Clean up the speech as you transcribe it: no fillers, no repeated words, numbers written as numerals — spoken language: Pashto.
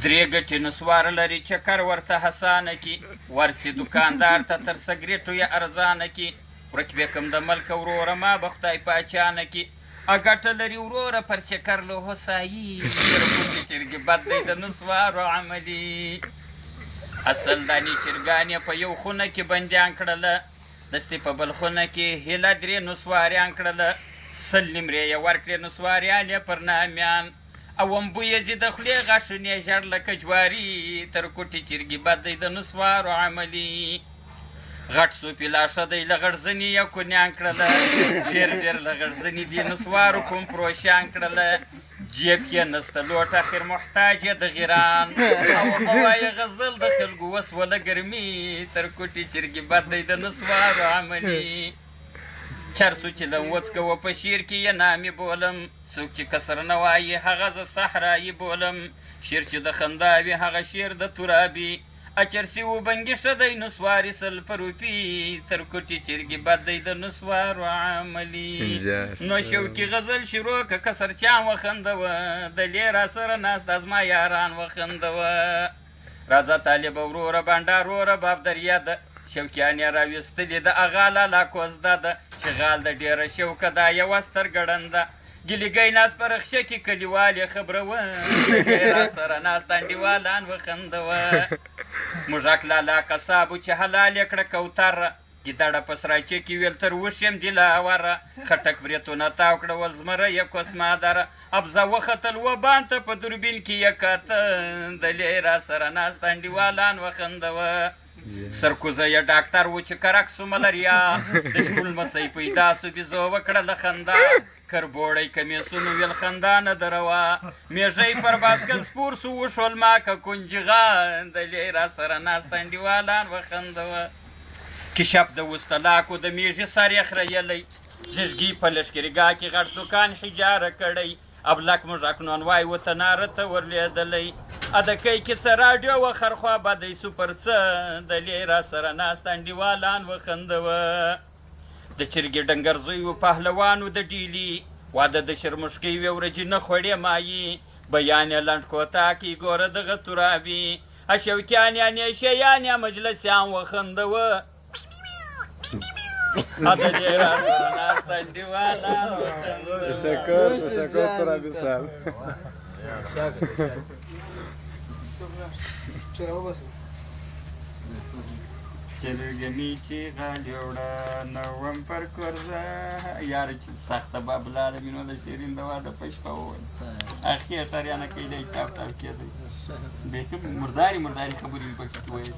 درې ګټې نسوار لري، چکر ورته هسانه کی، ورسي دوکاندار ته تر سګریټو یې ارزانه کی، ورک به کم د ملک وروره ما به خدای پاچانه کی، اګټه لري وروره پر چکر له هوسایي، تر کوټې چرګې بد دی د نسوارو عملي. اصل دانې چرګان یې په یو خونه کې بندیان کړله، دستي په بل خونه کې هیله درې نسواریان کړله، 100 نمرې یې ورکړې نسواریان یې پر نامیان، او امبو یې ځي د خولې غاښونه یې ژړ لکه جواري، تر کوټې چرګې بد دی د نسوارو عملي. غټ سوپي لا ښه دی له غړزنې یې کونیان کړله، ډېر ډېر له غړزنې دي نسوارو کوم پروشیان کړله، جیب کې نسته لوټ اخر محتاج یې د غیران، او به وایې غزل د خلکو وسوله ګرمي، تر کوټې چرګې بد دی د نسوارو عملي. چرسو چې لم وڅکوه په شعر کې یې نامي بولم، څوک چې کسر نه وایي هغه زه صحرایي بولم، شعر چې د خندا وي هغه شعر د ترابي، اچرسي وبنګي ښه دی نسواري 100 په روپي، تر کوټې چرګې بد دی د نسوارو عملي. نو شوکي غزل شروع که کسر چان وخندوه، د لې را سره ناست دا زما یاران وخندوه. راځه طالبه وروره بنډار وروره باب دریا ده، شوکیان یې راویستلي د اغا لالا کوزده ده، چې غال د ډېره شوکه دا یوه سترګه ړنده، ګیلګی ناست په رخشه کې کلیوال یې خبروه، را سره ناست انډیوالان وخندوه. موږک لالا قصاب و چې حلال یې کړه کوتره، ګیدړه په سراچې کې ویل تر وښیم دلاوره، خټک برېتونه تاو کړه ول زمری یې کوسمادره، ابزه وختل وبان ته په دوربین کې یې کاته، د لې را سره ناست انډیوالان وخندوه. سرکوزه یې ډاکتر و چې کرک سو ملریا، د شپون لمسی پیدا سو بیزو وکړه له خندا، کربوړی کمیسونو ویل خندا نه دروا، میږی پر باسکل سپور سو وشول ما که کنجغه، د لې را سره ناست انډیوالان وخندوه. کشپ د وستلاکو د میږي سر یې خریلی، ژږګي په لښکرګاه کې غټ دوکان حجاره کړی، ابلک موږک نانوای و تناره ته ورلوېدلی، ادکۍ کې څه راډیو وه خرخوا بدی سو پر څه، د لې را سره ناست انډیوالان وخندوه. د چرګې ډنګر زوی و پهلوانو د ډیلي، واده د شرمښکۍ وې ورځې نه خوړې مایي، بیان یې لنډ کوتاه کی ګوره دغه ترابي، اشوکیان یا نیشیان یا مجلسیان وخندوه. ادلې را سره ناست انډیوالان وخندوه. تشکر تشکر ترابي صاحب. چرګنی چې غال یوړه نوم پر کورزه، یاره چې سخته بابلاله مې نو د شیرین د واده په شپه وویل، اخې ښاریانه کیدی تاو تاو کېدی، بیخي مردارې مردارې خبرې مې پکې ویلې.